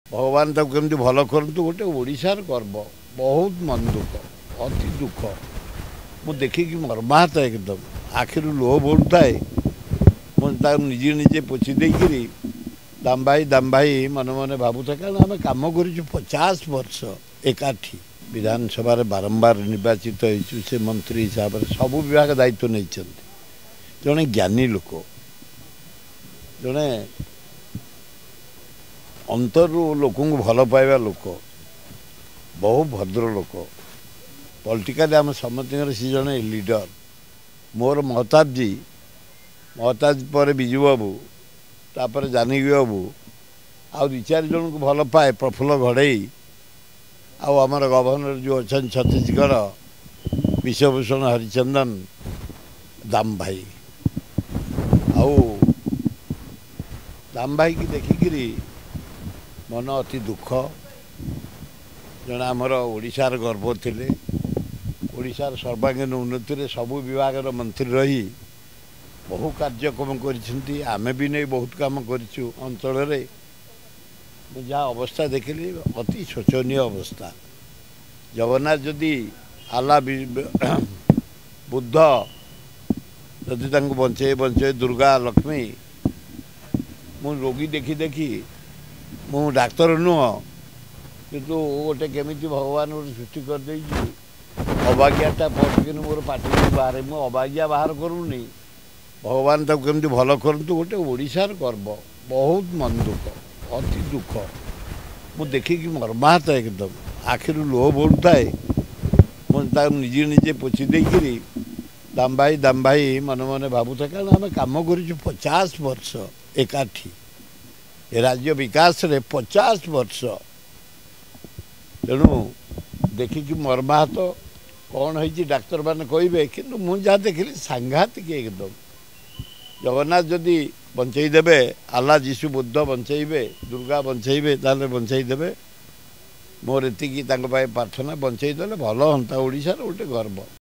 ଭଗବାନ ତାକୁ କେମିତି ଭଲ କରନ୍ତୁ। ଗୋଟେ ଓଡ଼ିଶାର ଗର୍ବ। ବହୁତ ମନ ଦୁଃଖ, ଅତି ଦୁଃଖ। ମୁଁ ଦେଖିକି ମର୍ମାହତ ଏକଦମ, ଆଖିରୁ ଲୁହ ବୋହୁଥାଏ। ମୁଁ ତାକୁ ନିଜେ ନିଜେ ପୋଛି ଦେଇକିରି ଦାମ ଭାଇ ଦାମ ଭାଇ ମନେ ମନେ ଭାବୁଥାଏ, କାରଣ ଆମେ କାମ କରିଛୁ 50 ବର୍ଷ ଏକାଠି। ବିଧାନସଭାରେ ବାରମ୍ବାର ନିର୍ବାଚିତ ହେଇଛୁ। ସେ ମନ୍ତ୍ରୀ ହିସାବରେ ସବୁ ବିଭାଗ ଦାୟିତ୍ୱ ନେଇଛନ୍ତି। ଜଣେ ଜ୍ଞାନୀ ଲୋକ, ଜଣେ ଅନ୍ତରରୁ ଲୋକଙ୍କୁ ଭଲ ପାଇବା ଲୋକ, ବହୁ ଭଦ୍ର ଲୋକ। ପଲିଟିକାଲି ଆମ ସମସ୍ତଙ୍କର ସେ ଜଣେ ଲିଡର। ମୋର ମହତାବଜୀ, ମହତାବ ପରେ ବିଜୁ ବାବୁ, ତାପରେ ଜାନକୀ ବାବୁ, ଆଉ 2 4 ଜଣଙ୍କୁ ଭଲ ପାଏ, ପ୍ରଫୁଲ୍ଲ ଘଡ଼େଇ, ଆଉ ଆମର ଗଭର୍ଣ୍ଣର ଯେଉଁ ଅଛନ୍ତି ଛତିଶଗଡ଼ ବିଶ୍ୱଭୂଷଣ ହରିଚନ୍ଦନ, ଦାମ ଭାଇ। ଆଉ ଦାମ ଭାଇକି ଦେଖିକିରି ମନ ଅତି ଦୁଃଖ। ଜଣେ ଆମର ଓଡ଼ିଶାର ଗର୍ବ ଥିଲେ। ଓଡ଼ିଶାର ସର୍ବାଙ୍ଗୀନ ଉନ୍ନତିରେ ସବୁ ବିଭାଗର ମନ୍ତ୍ରୀ ରହି ବହୁ କାର୍ଯ୍ୟକ୍ରମ କରିଛନ୍ତି। ଆମେ ବି ନେଇ ବହୁତ କାମ କରିଛୁ ଅଞ୍ଚଳରେ। ମୁଁ ଯାହା ଅବସ୍ଥା ଦେଖିଲି, ଅତି ଶୋଚନୀୟ ଅବସ୍ଥା। ଜଗନ୍ନାଥ ଯଦି, ଆଲ୍ଲା, ବୁଦ୍ଧ ଯଦି ତାଙ୍କୁ ବଞ୍ଚେଇ ବଞ୍ଚେଇ, ଦୁର୍ଗା, ଲକ୍ଷ୍ମୀ। ମୁଁ ରୋଗୀ ଦେଖି ଦେଖି, ମୁଁ ଡାକ୍ତର ନୁହଁ, କିନ୍ତୁ ଗୋଟେ କେମିତି ଭଗବାନ ଗୋଟେ ସୃଷ୍ଟି କରିଦେଇଛି, ଅବାଗିଆଟା ପଟକିନି ମୋର ପାଟିରୁ ବାହାରେ। ମୁଁ ଅବାଗିଆ ବାହାର କରୁନି। ଭଗବାନ ତାକୁ କେମିତି ଭଲ କରନ୍ତୁ। ଗୋଟେ ଓଡ଼ିଶାର ଗର୍ବ। ବହୁତ ମନ ଦୁଃଖ, ଅତି ଦୁଃଖ। ମୁଁ ଦେଖିକି ମର୍ମାହତ ଏକଦମ, ଆଖିରୁ ଲୁହ ବୋହୁଥାଏ। ମୁଁ ତାକୁ ନିଜେ ନିଜେ ପୋଛି ଦେଇକିରି ଦାମ ଭାଇ ଦାମ ଭାଇ ମନେ ମନେ ଭାବୁଥାଏ, କାରଣ ଆମେ କାମ କରିଛୁ 50 ବର୍ଷ ଏକାଠି ଏ ରାଜ୍ୟ ବିକାଶରେ 50 ବର୍ଷ। ତେଣୁ ଦେଖିକି ମର୍ମାହତ। କ'ଣ ହେଇଛି ଡାକ୍ତରମାନେ କହିବେ, କିନ୍ତୁ ମୁଁ ଯାହା ଦେଖିଲି ସାଂଘାତିକ ଏକଦମ। ଜଗନ୍ନାଥ ଯଦି ବଞ୍ଚେଇ ଦେବେ, ଆଲ୍ଲା, ଯୀଶୁ, ବୁଦ୍ଧ ବଞ୍ଚେଇବେ, ଦୁର୍ଗା ବଞ୍ଚେଇବେ, ତାହେଲେ ବଞ୍ଚେଇ ଦେବେ। ମୋର ଏତିକି ତାଙ୍କ ପାଇଁ ପ୍ରାର୍ଥନା, ବଞ୍ଚେଇ ଦେଲେ ଭଲ ହୁଅନ୍ତା। ଓଡ଼ିଶାର ଗୋଟେ ଗର୍ବ।